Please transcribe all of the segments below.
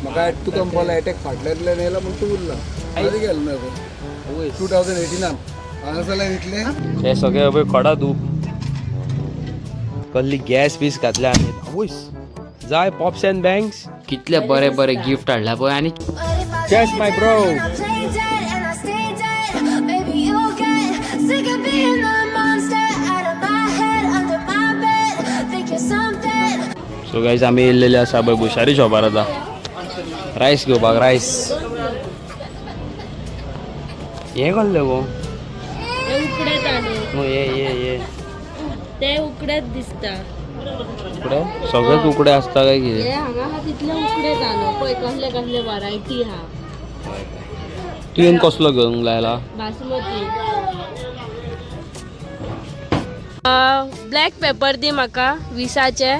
म्हाका तुका म्हणपाक एटॅक फाटल्यातल्यान येयला म्हूण तूं उरला. आनी गेलो ना 2018 हांगासरल्यान इतलें हे सगळे पळय खडा धूप कसली गॅस बीस घातल्या आनी आवयस जाय पॉप्स अँड बँग्स. कितले बरे बरे गिफ्ट हाडला पळय आनी Yes, my bro. Play dead and I stay dead. Maybe you'll get sick of being the monster out of my head, under my bed. Think you're something. So guys आमी येयल्लेले आसा पळय भुशारी शॉपार आतां रायस घेवपाक. Rice हें कसलें गो? ते उकडे तांदूळ. न्हू हे हे हे ते उकडेच दिसता. उकडे सगळेच उकडे आसता काय हे कितें? हांगा आहा तितले उकडे तांदूळ. पळय कसले कसले वरायटी आहा. तुवें कसलो घेवंक लायला? बासमती. ब्लॅक पेपर दी म्हाका 20चे.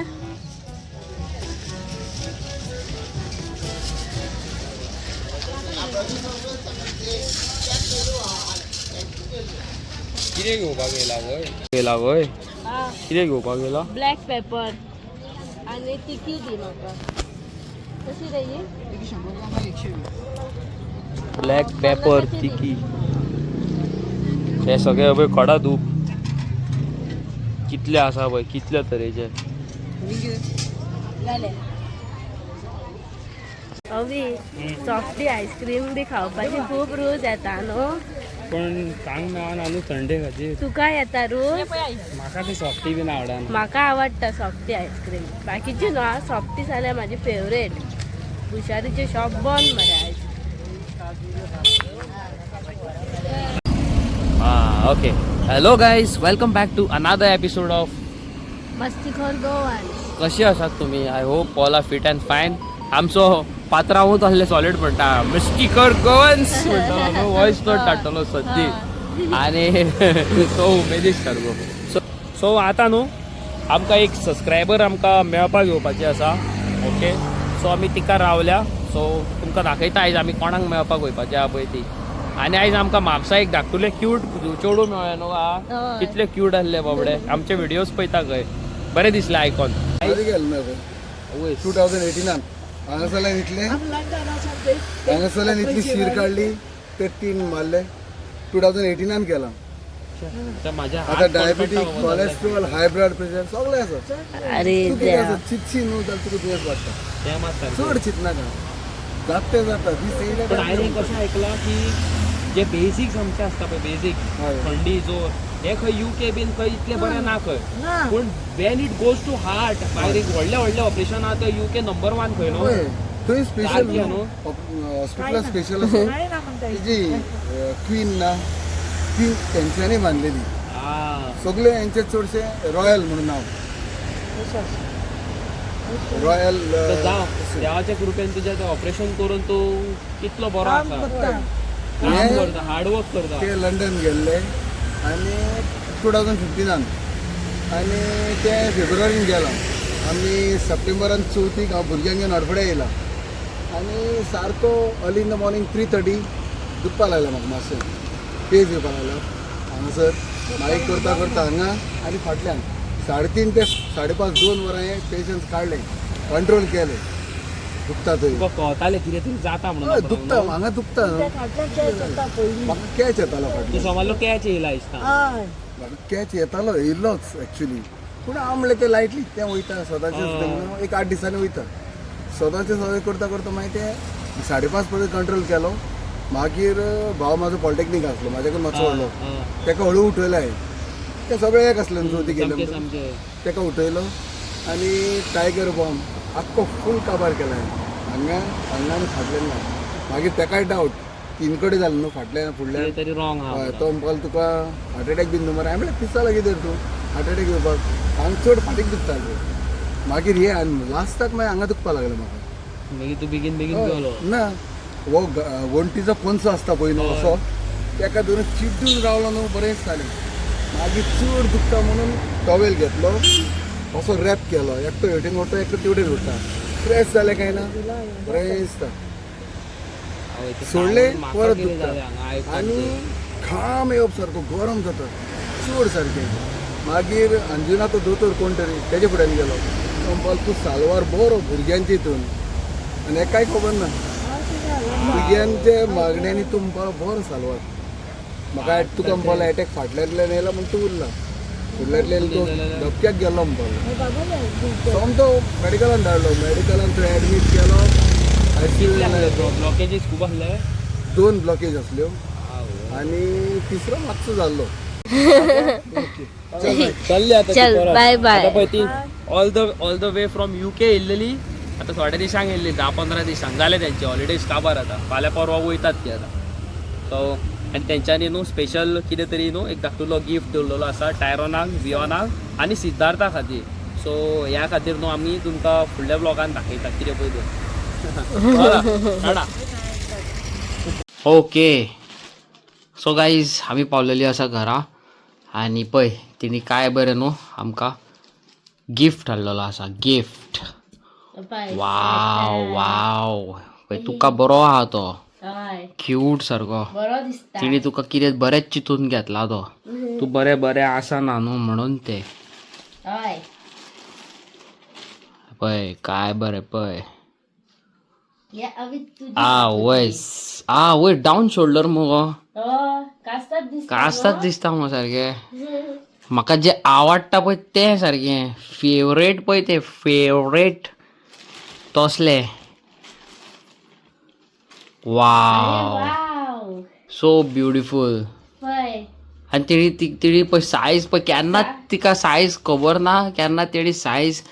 कितें घेवपाक येयला वय येयला वय कितें घेवपाक येयला? ब्लॅक पेपर आनी तिखी दी म्हाका. कशी रे ही? ब्लॅक पेपर तिकी हे सगळे पळय खडा धूप कितले आसा पळय कितले तरेचे. अवी सॉफ्टी आयस्क्रीम बी खावपाची खूब रूच येता न्हू? पण सांग मेळना न्हू थंडे खातीर. तुका येता रूच? म्हाका ती सॉफ्टी बीन आवडना. म्हाका आवडटा सॉफ्टी आयस्क्रीम. बाकीची न्हू, सॉफ्टी जाल्यार म्हाजी फेवरेट. भुशारीचें शॉप बंद मरे आयज. Ah, okay. Hello guys, welcome back to another episode of Mastikhor Goan. कशी आसात तुम्ही? I hope all are fit and fine. आमचो पात्रांवूच आहले सॉलीड म्हणटा मिस्टीकर गोवन्स म्हणटा, वॉयस नोट धाडटलो सद्दी आनी तो उमेदीच सारको. सो सो आतां न्हू आमकां एक सबस्क्रायबर आमकां मेळपाक येवपाची आसा. ओके, सो आमी तिका रावल्या. सो तुमकां दाखयता आयज आमी कोणाक मेळपाक वयपाचें आहा पळय ती. आनी आयज आमकां म्हापसा एक धाकटुलें क्यूट चेडूं मेळ्ळें न्हू. आ हय. कितले क्यूट आहले बाबडे. आमचे व्हिडियोज पळयता खंय, बरें दिसलें आयकोन. आनी गेलो ना 2018 हांगासरल्यान इतलें, हांगासरल्यान इतली शीर काडली, ते 3 मारले. 2018 केला. माझ्या आता diabetic, cholesterol, high blood pressure सगळें आसा. अरे तूं कितें देवा. आसा चितशी न्हू जाल्यार तुका दुयेंस वाडटा. चड चिंतनाका, जाता तें जाता. दीस येयले पण हांवें कशें आयकलां की जे बेसिक्स आमचे आसता पळय बेसिक हय. थंडी जोर हे खंय युके बीन खंय इतले बरें ना खंय, पूण when it goes to heart मागीर एक व्हडलें व्हडलें ऑपरेशन आहा ते युके नंबर 1 खंय न्हू. हय, थंय स्पेशल सारकें न्हू? हॉस्पिटलान स्पेशल आसा. तेजी क्वीन ना ती तेंच्यांनी बांदलेली. सगळे हेंचे चडशे रॉयल म्हणून नांव रॉयल. तर जावं देवाच्या कृपेन तुजें तें ऑपरेशन करून तूं कितलो बरो आसा, काम करता, हार्डवर्क करता. ते लंडन गेल्ले आनी 2015 आनी ते फेब्रुवारीन गेला. आमी सप्टेंबरान चवथीक हांव भुरग्यांक घेवन हडफड्या येयला आनी सारको अर्ली इन the morning 3:30 दुखपाक लागलें म्हाका. मातशें पेज येवपाक लागलो हांगासर. मागीर करता करता हांगा आनी फाटल्यान 3:30 ते 5:30 2 वरां हांवें पेशन्स काडलें, कंट्रोल केलें. दुखता थंय. तुका कळतालें कितें तरी जाता म्हणून हय, आपणाक, दुखता न्हू? हांगा दुखता न्हू. म्हाका कॅच येतालो तूं फाटल्यान. समजलो कॅच येयला दिसता. म्हाका कॅच येतालो, येयल्लोच एक्चुली. पूण हांव म्हणलें तें लायटली तें वयता सदांचें, एक 8 दिसांनी वयता. सदांचें सदां करता करता मागीर तें 5:30 पर्यंत कंट्रोल केलो. मागीर भाव म्हाजो पॉलिटेक्नीक आसलो, म्हाज्या कडेन मातसो व्हडलो, तेका हळू उठयलो हांवें. ते सगळे एक आसले न्हू चवथी गेले सामकें म्हणटकीर. सामकें. तेका उठयलो आनी टायगर बॉम्ब आख्खो फूल काबार केला हांवें हांगा हांगा आनी फाटल्यान ना. मागीर तेकाय डावट 3 कडेन जालें न्हू, फाटल्यान फुडल्यान. कितें तरी रॉंग आहा. हय, तो म्हणपाक तुका हार्ट एटॅक बीन न्हू मरे. हांवें म्हणलें पिसाला कितें तूं हार्ट एटॅक येवपाक, हांगा चड फाटीक दुखतालें. मागीर हे आनी लास्टाक मागीर हांगा दुखपाक लागलें म्हाका. मागीर तूं बेगीन बेगीन गेलो? ना, हो वण्टीचो कोनसो आसता पळय न्हू असो, तेका धरून चिड्डून रावलो न्हू, बरें दिसतालें. मागीर चड दुखता म्हणून टॉवेल घेतलो, असो रॅप केलो, एकटो हेवटेन वता एकटो तेवटेन वता. फ्रेश जालें काय ना बरें दिसता. आवय, ते सोडलें सांगून म्हाका परत कितें दुखता जालें हांगा आयकून आनी ते. घाम येवप सारको गरम जाता चड सारकें. मागीर अंजुना तो दोतोर कोण तरी तेजे फुड्यान गेलो, तो म्हणपाक तूं सालवार बरो भुरग्यांचे हितून आनी हें कांय खबर ना. तुज्यान मागण्यांनी तूं म्हणपाक बरो सालवार. म्हाका तुका म्हणपाक एटॅक फाटल्यांतल्यान येयला म्हण तूं उरला, फुडल्यांतल्यान तूं धपक्याक गेलो म्हणपाक. सोमतो मेडिकलान धाडलो, मेडिकलान थंय एडमीट केलो. आयसीयू ब्लॉकेजीस खूब आसले. 2 ब्लॉकेज असल्यो आनी तिसरो मातसो जाल्लो. चल्ले आता. चल, बाय बाय. आता पळय ती all the way from UK येयल्लेली. आतां थोड्या दिसांक येयल्ली, 10-15 दिसांक जाले तेंचे हॉलिडेज काबार. आतां फाल्यां परवां वयतात ती आतां. सो आनी तेंच्यांनी न्हू स्पेशल कितें तरी न्हू एक धाकटुलो गिफ्ट दवरलेलो आसा टायरोनाक, वियोनाक आनी सिद्धार्था खातीर. सो ह्या खातीर न्हू आमी तुमकां फुडल्या ब्लॉगान दाखयता कितें पळय तें. टाटा. ओके, सो गाईज, आमी पावलेली आसा घरा आनी पळय तिणी काय बरें न्हू आमकां गिफ्ट हाडलेलो आसा. गिफ्ट, वाव वाव. पळय तुका बरो आहा तो. हय. क्यूट सारको. बरो दिसता. तिणी तुका कितें बरेंच चिंतून घेतला तो. तूं बरें बरें आसा ना न्हू म्हणून ते. हय. पळय काय बरें पळय. या अभी तुजी. आ वय आ वय, डावन शोल्डर मुगो. हय, कास्ताद दिसता. कास्ताद दिसता मगो सारकें. म्हाका जे आवडटा पळय तें सारकें फेवरेट पळय तें फेवरेट तसलें. वाव. वाव. So beautiful. पळय. आनी तेणी तेणी पळय सायज पळय, केन्ना तिका सायज खबर ना, केन्ना तेणी सायज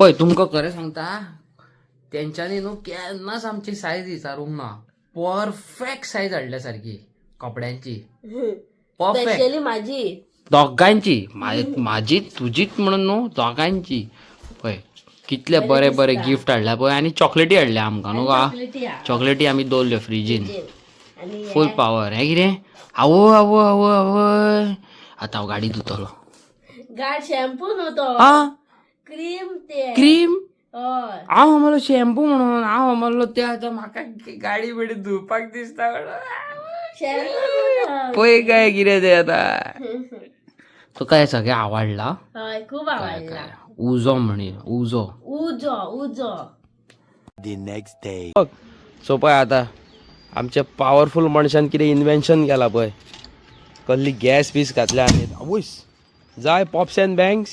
पळय. तुमकां खरें सांगता, तेंच्यांनी न्हू केन्नाच आमची सायज विचारूंक ना. परफेक्ट सायज हाडल्या सारकी कपड्यांची, परफेक्ट. स्पेशली माझी. दोगांची, म्हाजी तुजीच म्हणून न्हू, दोगांची. पळय कितले बरे बरे गिफ्ट हाडल्या पळय. आनी चॉकलेटी हाडल्या आमकां न्हू गा. चॉकलेटी हा. चॉकलेटी आमी दवरल्यो फ्रिजीन. आनी फूल पावर. हें कितें? आवय आवय आवय आवय, आतां हांव गाडी धुतलो. गाड शॅम्पू न्हू तो. आ क्रीम ते. क्रीम. हय. हांव म्हणलो शॅम्पू म्हणून, हांव म्हणलो ते आतां म्हाका गाडी बिडी धुवपाक दिसता म्हणून. शॅम्पू न्हू तो. पळय काय कितें तें आतां. तुका हें सगळें आवडला? हय, खूब आवडला. उजो म्हणी उजो. उजो उजो. सो पळय आतां आमच्या पावरफूल मनशान कितें इन्वेन्शन केलां पळय. कसली गॅस बीस घातल्या आनी आवयस. जाय पॉप्स अँड बँक्स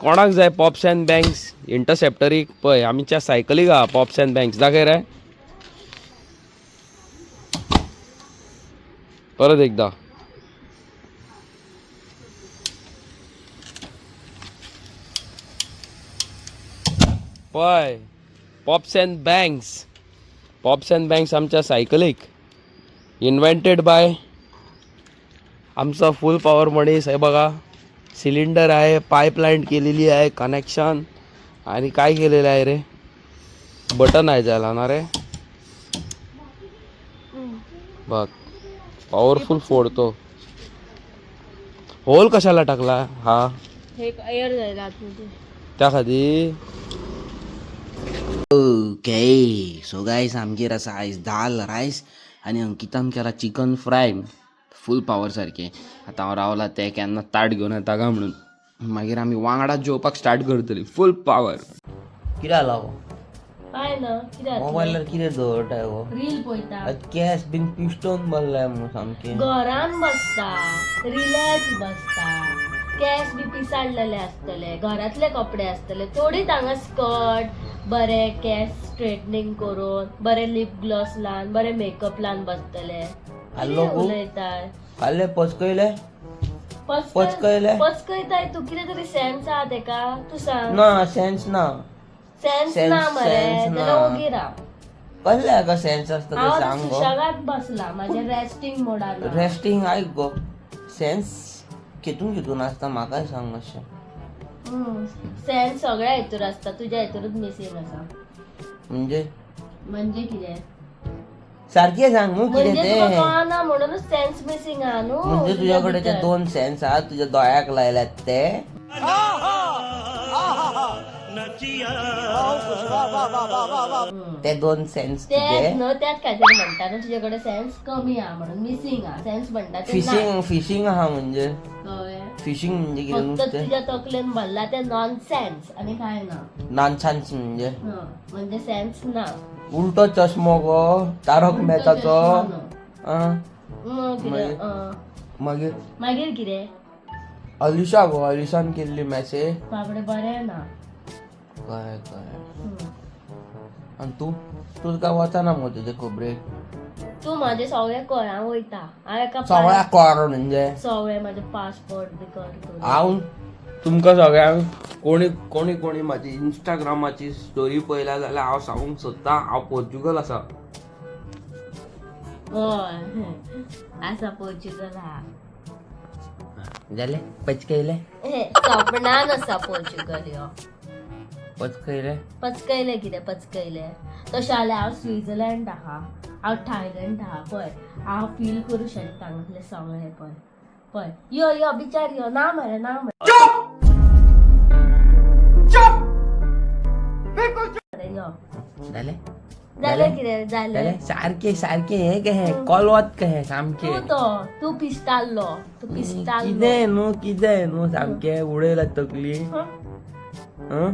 कोणाक जाय? पॉप्स अँड बँक्स इंटरसेप्टरीक पळय आमच्या सायकलीक आहा पॉप्स अँड बँक्स. दाखय रे परत एकदा. पळय pops and bangs, pops and bangs आमच्या सायकलीक इन्व्हेंटेड बाय आमचा फुल पॉवर मनीस. हे बघा, सिलेंडर आहे, पाईपलाईन केलेली आहे कनेक्शन. आणि काय केलेलं आहे रे? बटन आहे ज्याला ना रे. बघ, पॉवरफुल फोडतो. होल कशाला टाकला हा? हे एअर जायला आतमध्ये. त्या खातीर. ओके, सो गायस, आमगेर आसा आयज दाल रायस आनी अंकितान केला चिकन फ्राय. फूल पावर सारकें. आतां हांव रावला तें केन्ना ताट घेवन येता काय म्हणून, मागीर आमी वांगडा जेवपाक स्टार्ट करतली. फूल पावर. कितें जालां गो? काय ना कितें? मोबायलार कितें दवरताय गो? रील पळयता. केस बीन पिश्टोन भरलाय मु सामकें. घरान बसता, रिलॅक्स बसता, केस बी पिसाडलेले आसतले, घरातले कपडे आसतले थोडीच. हांगा स्कर्ट बरे, केस स्ट्रेटनिंग करून बरे, लिप ग्लॉस लावन बरे, मेकअप लावन बसतले. हॅलो कितें गो. उलयताय? खाल्ले पचकयले पचकयले. पचकयताय तूं. कितें तरी सेन्स आहा तेका, तूं सांग. ना, सेन्स ना. सेन्स सेन्स- ना मरे. सेन्स ना. जाल्यार ओगी राव. कसले हाका सेन्स आसता ते हांव आतां सांग गो. सुशेगाद बसला म्हाज्या रेस्टिंग मोडान. रेस्टिंग. आयक गो, सेन्स केतून केतून आसता म्हाकाय सांग मातशें. सेन्स सगळ्या हितूर आसता, तुज्या हितूरूच मिसींग आसा. म्हणजे? म्हणजे कितें? सारकें सांग न्हू कितें म्हणजे तुका तें. कळना म्हणूनच सेन्स मिसींग आहा न्हू. म्हणजे तुज्या कडेन ते भितर. दोन सेन्स आहा, तुज्या दोळ्याक लायल्यात ते. ते दोन सेन्स तेच तुजे. न्हू, त्याच खातीर म्हणटा न्हू तुजे कडेन सेन्स कमी आहा म्हणून, मिसींग आहा सेन्स म्हणटा ते ना. फिशींग फिशींग आहा म्हणजे? कळ्ळें? फिशींग म्हणजे कितें? फक्त नुस्तें? तुज्या तकलेन भरला ते नॉन सेन्स आनी काय ना. नॉनसेन्स म्हणजे? हं, म्हणजे सेन्स ना. उलटो चष्मो गो तारक मेहताचो. आं. मग कितें? आं. मागीर? मागीर कितें? अलिशा गो, अलिशान केल्ली मॅसेज. बाबडे बरें ना. कळ्ळें कळ्ळें. हम्म. आनी तूं तुका वचना मगो तुजे खबरेक? तूं म्हाजें सगळें कर, हांव वयता, हांव एका सगळ्या कर म्हणजे? सगळें म्हाजें पासपोर्ट बी कर तूं. हांव तुमकां सगळ्यांक कोणी कोणी कोणी म्हाजी इंस्टाग्रामाची स्टोरी पळयल्या जाल्यार हांव सांगूंक सोदतां, हांव पोर्चुगल आसा. हय, आसा पोर्चुगल हा. जालें, पचकयलें. सपनान आसा पोर्चुगल यो. पचकयलें. पचकयलें कितें पचकयलें? तशें जाल्यार हांव स्विजर्लंड आहा, हांव थायलंड आहा. पळय, हांव फील करूं शकता हांगासलें सगळें. पळय पळय, यो यो बिचार यो. ना मरे, ना मरे, यो. जालें. जालें कितें जालें? जालें सारकें सारकें. हें कहें कोलवत कहें सामकें. तूं तो तूं पिस्ताल्लो, तूं पिस्ताल्लो. कितें न्हू, कितें न्हू, सामकें उडयला तकली. हं? हं?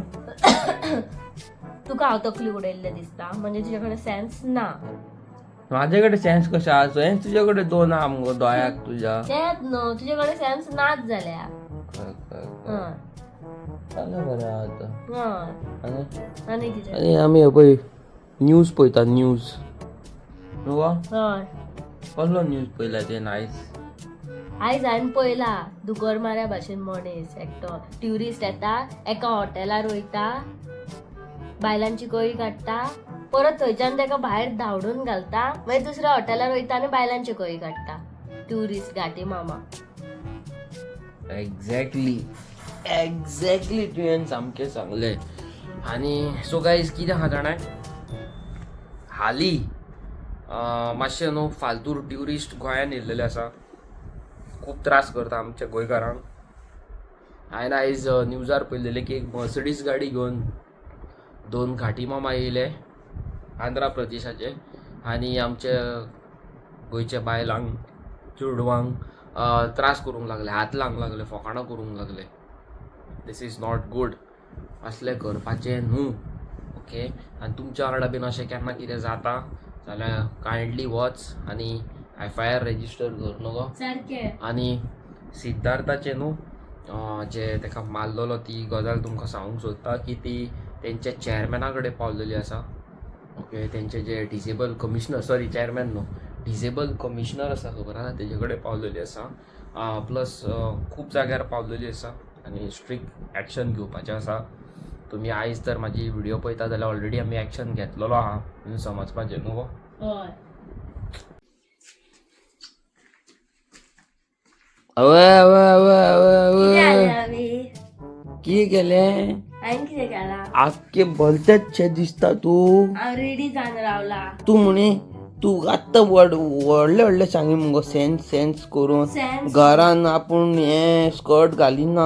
तुका हांव तकली उडयल्लें दिसता म्हणजे तुजे कडेन सेन्स ना. म्हाजे कडेन सेन्स कशें आसा? सेन्स तुजे कडेन दोन आहा मुगो दोळ्याक तुज्या. तेंच न्हू, तुजे कडेन सेन्स नाच जाल्या. कळ्ळें, कळ्ळें. हय. जालें, बरें आहा आतां. हय. आनी आनी कितें? आनी आमी हे पळय न्यूज पळयता, न्यूज न्हू गो? हय. कसलो न्यूज पळयला ते नायस? आयज हांवें पळयला, दुकर माऱ्या भाशेन मनीस एकटो ट्युरिस्ट येता, एका हॉटेलार वयता, बायलांची कळी काडटा, परत थंयच्यान ताका भायर धांवडून घालता, मागीर दुसऱ्या हॉटेलार वयता आनी बायलांची कळी काडटा. ट्युरिस्ट घाटी मामा. एक्झॅक्टली एक्झॅक्टली, तुवें सामकें सांगलें. आनी सो गायज, कितें आहा जाणा, हाली मातशें न्हू फालतू ट्युरिस्ट गोंयान येयल्लेले आसा, खूब त्रास करता आमच्या गोंयकारांक. हांवें आयज न्यूजार पळयलेलें की एक मर्सडीज गाडी घेवन दोन घाटी मामा येयले आंध्रा प्रदेशाचे आनी आमच्या गोंयच्या बायलांक चेडवांक त्रास करूंक लागले, हात लावंक लागले, फकाणां करूंक लागले. This is not good. असलें करपाचें न्हू, ओके? आनी तुमच्या वांगडा बीन अशें केन्ना कितें जाता जाल्यार कायंडली वच आनी एफआयआर रेजिस्टर कर न्हू गो. सारकें. आनी सिद्धार्थाचें न्हू जे ताका मारलेलो ती गजाल तुमकां सांगूंक सोदता की ती तेंच्या चॅरमॅना कडेन पावलेली आसा, ओके? तेंचे जे डिजेबल कमिशनर, सॉरी, चॅरमॅन न्हू, डिजेबल कमिशनर आसा, खबर आसा, तेजे कडेन पावलेली आसा, प्लस खूब जाग्यार पावलेली आसा आनी स्ट्रिक्ट एक्शन घेवपाचें आसा. तुमी आयज तर म्हाजी व्हिडियो पळयता जाल्यार ऑलरेडी आमी एक्शन घेतलेलो आहा म्हणून समजपाचें न्हू गो. हय. Away away away away. कितें अवे. जालें आमी? कितें केलें? हांवें कितें केलां? आख्खे भलतेच दिसता तूं. हांव रेडी जावन रावलां. तूं म्हणे तूं आत्तां व्हड व्हडले व्हडले सांगी मुगो, सेन्स सेन्स करून. सेन्स. घरान आपूण हें स्कर्ट घालिना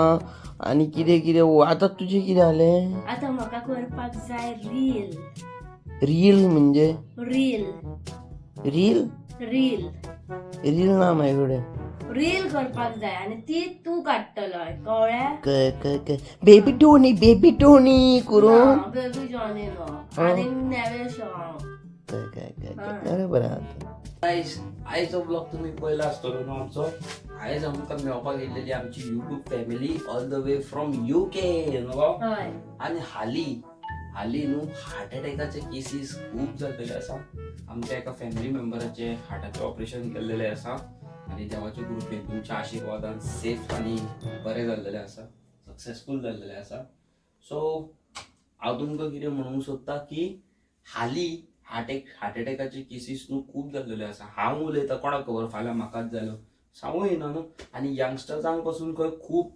आनी कितें कितें. आतां तुजें कितें जालें? आतां म्हाका करपाक जाय रील. रील म्हणजे? रील. रील. रील. रील ना म्हाजे कडेन. रील करपाक जाय आनी ती तूं काडटलो, कळ्ळें? कळ कळ कळ, बेबी टोनी, बेबी टोनी करून. बेबी जॉनी न्हू, आनी नेवें शो हांव. कळ कळ कळ कळ, बरें बरें आतां. आयज आयचो ब्लॉग तुमी पळयला आसतलो न्हू आमचो. आयज आमकां मेळपाक येयलेली आमची YouTube family all the way from UK न्हू गो? हय. आनी हाली हाली न्हू हार्ट अटॅकाचे केसीस खूब जाल्लेले आसा. आमच्या एका फॅमिली मेंबराचे हार्टाचें ऑपरेशन केल्लेलें आसा आनी देवाच्या कृपेन, तुमच्या आशिर्वादान सेफ आनी बरें जाल्लेलें आसा, सक्सेसफूल जाल्लेलें आसा. सो हांव तुमकां कितें म्हणूंक सोदता की हाली हार्ट अटॅकाचे केसीस न्हू खूब जाल्लेले आसा. हांव उलयतां, कोणाक खबर फाल्यां म्हाकाच जालो, सांगू येना न्हू. आनी यंगस्टर्सांक पसून खंय खूब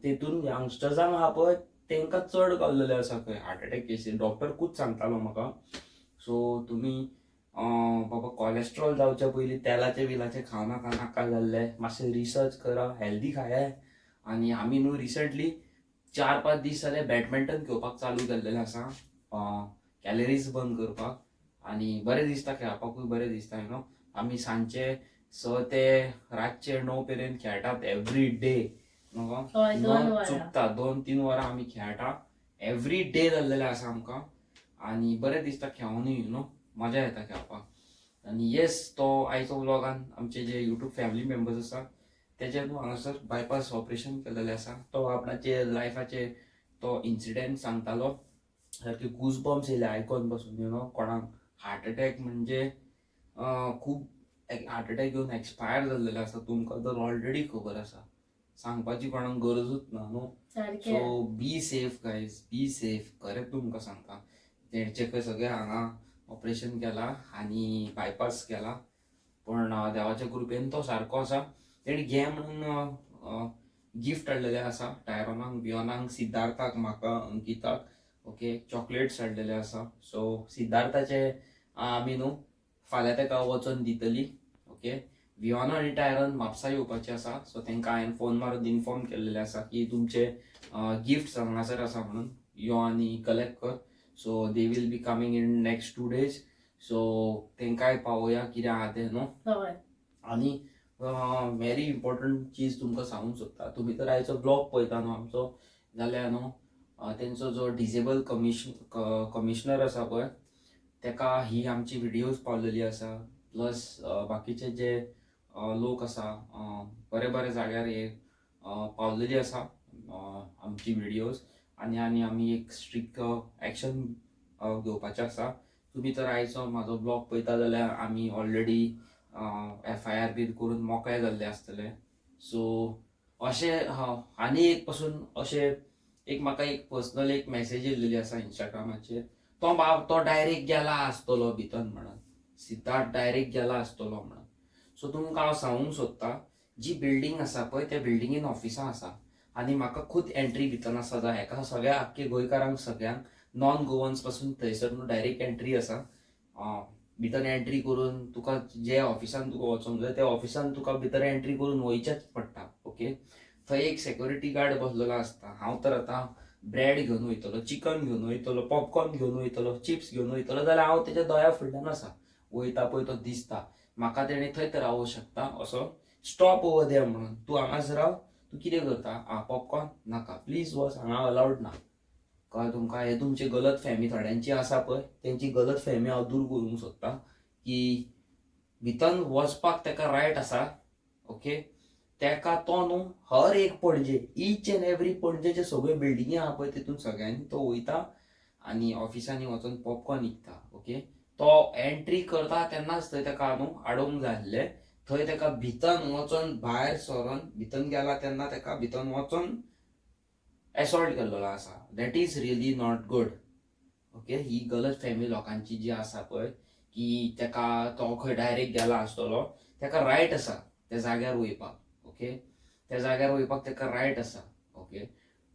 तेतून यंगस्टर्सांक आहा पळय, तांकां चड गावलेले आसा खंय हार्ट अटॅक केसी, डॉक्टरकूच सांगतालो म्हाका. सो तुमी बाबा कॉलेस्ट्रॉल जावच्या पयलीं तेलाचे बिलाचे खावनाका, नाका जाल्ले. मातशें रिसर्च करा, हेल्दी खायाय. आनी आमी न्हू रिसंटली 4-5 दीस जाले बॅडमिंटन खेळपाक चालू केल्लेलें आसा, कॅलरीज बर्न करपाक. आनी बरें दिसता, खेळपाकूय बरें दिसता, you know. आमी सांजचे 6 ते रातचे 9 मेरेन खेळटात एवरी डे. हय, 2 न वरां. चुकता 2-3 वरां आमी खेळटा एवरी डे जाल्लेलें आसा आमकां. आनी बरें दिसता खेळोनूय, you know, मजा येता खेळपाक. आनी येस, तो आयचो व्लॉगान आमचे जे युट्यूब फॅमिली मेंबर्स आसा तेजे न्हू हांगासर बायपास ऑपरेशन केलेलें आसा. तो आपणाचे लायफाचे तो इन्सिडेंट सांगतालो, सारके गुजबम्स येयले आयकोन पासून, you know. कोणाक हार्ट अटॅक म्हणजे खूब हार्ट अटॅक येवन एक्सपायर जाल्लेले आसा, तुमकां तर ऑलरेडी खबर आसा, सांगपाची कोणाक गरजूच ना न्हू. सारकें. So be safe guys, be safe. खरें तुमकां सांगता, तेंचे खंय सगळें हांगा ऑपरेशन केला आनी बायपास केला, पण देवाच्या कृपेन तो सारको आसा. तेणी घे म्हणून गिफ्ट हाडलेले आसा टायरोनाक, बियोनाक, सिद्धार्थाक, म्हाका, अंकिताक. ओके, चॉकलेट्स हाडलेले आसा. सो सिद्धार्थाचे आमी न्हू फाल्यां ताका वचोन दितली. ओके, वियोना आनी टायरन म्हापसा येवपाचे आसा, सो तांकां हांवें फोन मारून इन्फॉर्म केल्लेले आसा की तुमचे गिफ्ट्स हांगासर आसा म्हणून यो आनी कलेक्ट कर. So they will be coming in next 2 days, so तांकांय पावोया कितें आहा तें न्हू. हय. आनी व्हेरी इम्पॉर्टंट चीज तुमकां सांगूंक सोदता, तुमी तर आयचो ब्लॉग पळयता न्हू आमचो जाल्यार न्हू तेंचो जो डिजेबल कमिशनर आसा पळय, तेका ही आमची व्हिडियोज पावलेली आसा. प्लस बाकीचे जे लोक आसा, बरे बरे जाग्यार हे पावलेली आसा आमची व्हिडियोज. आनी आनी आमी एक स्ट्रिक्ट एक्शन घेवपाचें आसा. तुमी तर आयचो म्हाजो ब्लॉग पळयता जाल्यार आमी ऑलरेडी एफआयआर बीन करून मोकळे जाल्ले आसतले. सो अशें आनी एक पासून अशें एक म्हाका एक पर्सनल एक मॅसेज येयलेली आसा इंस्टाग्रामाचेर, तो बाब तो डायरेक्ट गेला आसतलो भितर म्हणून, सिद्धार्थ डायरेक्ट गेला आसतलो म्हणून. सो तुमकां हांव सांगूंक सोदता, जी बिल्डींग आसा पळय त्या बिल्डिंगेन ऑफिसां आसा आनी म्हाका खूद एंट्री भितर आसा जाय. हेका सगळ्या आख्खे गोंयकारांक सगळ्यांक नॉन गोवन्स पासून थंयसर न्हू डायरेक्ट एंट्री आसा. भितर एंट्री करून तुका जे ऑफिसान तुका वचोंक जाय त्या ऑफिसान तुका भितर एंट्री करून वयचेंच पडटा. ओके, थंय एक सेक्युरिटी गार्ड बसलेलो आसता. हांव तर आतां ब्रेड घेवन वयतलो, चिकन घेवन वयतलो, पॉपकॉर्न घेवन वयतलो, चिप्स घेवन वयतलो जाल्यार हांव तेच्या दोळ्या फुडल्यान आसा, वयता पळय तो दिसता म्हाका, तेणें थंयच रावूंक शकता असो स्टॉप ओवर there म्हणून, तूं हांगाच राव, तूं कितें करता, आं पॉपकॉर्न नाका, प्लीज वच, हांगा अलावड ना. कळ्ळें तुमकां? हे तुमची गलत फॅमी थोड्यांची आसा पळय, तेंची गलत फॅमी हांव दूर करूंक सोदता की भितर वचपाक ताका रायट आसा. ओके, ताका तो न्हू हर एक पणजे, इच एंड एवरी पणजेचे सगळ्यो बिल्डिंगी आहा पळय तितून सगळ्यांनी तो वयता आनी ऑफिसांनी वचून पॉपकॉर्न विकता. ओके, तो एंट्री करता तेन्नाच थंय ताका न्हू आडोवंक जाय आसलें. थंय ताका भितर वचोन भायर सरोन भितर गेला तेन्ना ताका भितर वचोन एसॉल्ट केल्लो आसा. That is really not good. Okay, ही गलत फॅमी लोकांची जी आसा पळय की ताका तो खंय डायरेक्ट गेला आसतलो, ताका रायट आसा त्या जाग्यार वयपाक. ओके, त्या जाग्यार वयपाक ताका रायट आसा. ओके,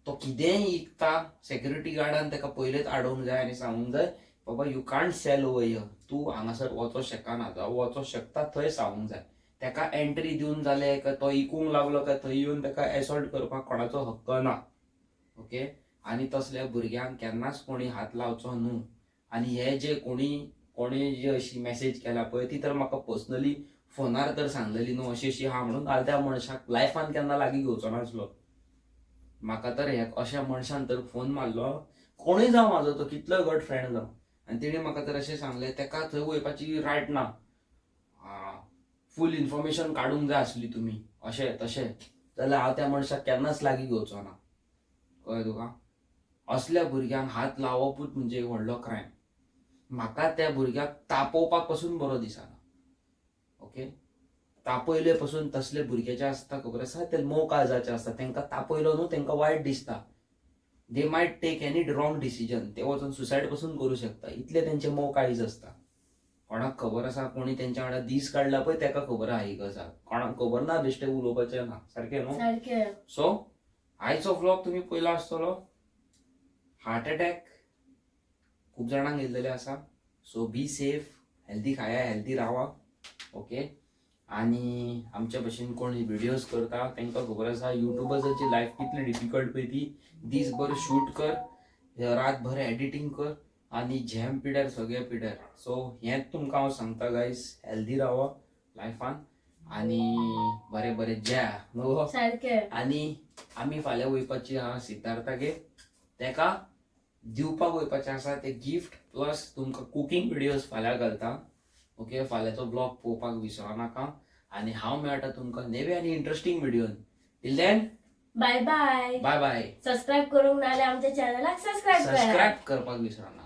तो कितेंय विकता, सेक्युरिटी गार्डान ताका पयलेच आडोवंक जाय आनी सांगूंक जाय, बाबा you can't sell over here, तूं हांगासर वचोंक शकना, जावं वचोंक शकता थंय सांगूंक जाय. ताका एंट्री दिवन जालें काय तो इकूंक लागलो काय थंय येवन ताका एसॉल्ट करपाक कोणाचो हक्क ना. ओके, आनी तसल्या भुरग्यांक केन्नाच कोणी हात लावचो न्हू. आनी हे जे कोणी कोणी जी अशी मॅसेज केला पळय, ती तर म्हाका पर्सनली फोनार तर सांगलेली न्हू अशी अशी आहा म्हणून, हांव त्या मनशाक लायफान केन्ना लागीं घेवचो नासलो. म्हाका तर हे अशा मनशान तर फोन मारलो, कोणूय जावं म्हाजो तो कितलोय घट फ्रेंड जावं, आनी तेणी म्हाका तर अशें सांगलें ताका थंय वयपाची रायट ना, फूल इन्फॉर्मेशन काडूंक जाय आसली तुमी अशें तशें, जाल्यार हांव त्या मनशाक केन्नाच लागीं घेवचो ना. कळ्ळें तुका? असल्या भुरग्यांक हात लावपूच म्हणजे एक व्हडलो क्रायम. म्हाका त्या भुरग्याक तापोवपाक पसून बरो दिसना. ओके, तापयले पसून तसले भुरगे जे आसता खबर आसा, ते मोव काळजाचे आसता, तांकां तापयलो न्हू तांकां वायट दिसता. They might take any wrong decision, ते वचून सुसायड पसून करूं शकता, इतले तेंचे मोव काळीज आसता. कोणाक खबर आसा? कोणी तेंच्या वांगडा दीस काडला पळय ताका खबर आहा ही गजाल. कोणाक खबर ना बेश्टें उलोवपाचें ना, सारकें न्हू? सारकें. सो आयचो व्लॉग तुमी पयला आसतलो. हार्ट अटॅक खूब जाणांक येयल्लेले आसा. सो बी सेफ, हेल्दी खाया, हेल्दी रावा. ओके, आनी आमच्या भशेन कोण व्हिडियोज करता तांकां खबर आसा युट्युबर्साची लायफ कितली डिफिकल्ट पळय ती. दीसभर शूट कर, रातभर एडिटींग कर आनी झेम पिड्यार, सगळे पिड्यार. सो हेंच तुमकां हांव सांगता गायज, हेल्दी रावा लायफान आनी बरें बरें जेया न्हू. सारकें. आनी आमी फाल्यां वयपाची आहा सिद्धार्थागेर, तेका दिवपाक वयपाचें आसा ते गिफ्ट प्लस तुमकां कुकींग व्हिडियोज फाल्यां घालता. ओके, फाल्यांचो ब्लॉग पळोवपाक विसरो नाका आनी हांव मेळटा तुमकां नवे आनी interesting व्हिडियोन. Till then bye bye. Bye bye. Subscribe करूंक ना जाल्यार आमच्या चॅनलाक सबस्क्रायब करा. सबस्क्रायब करपाक विसरो नाका.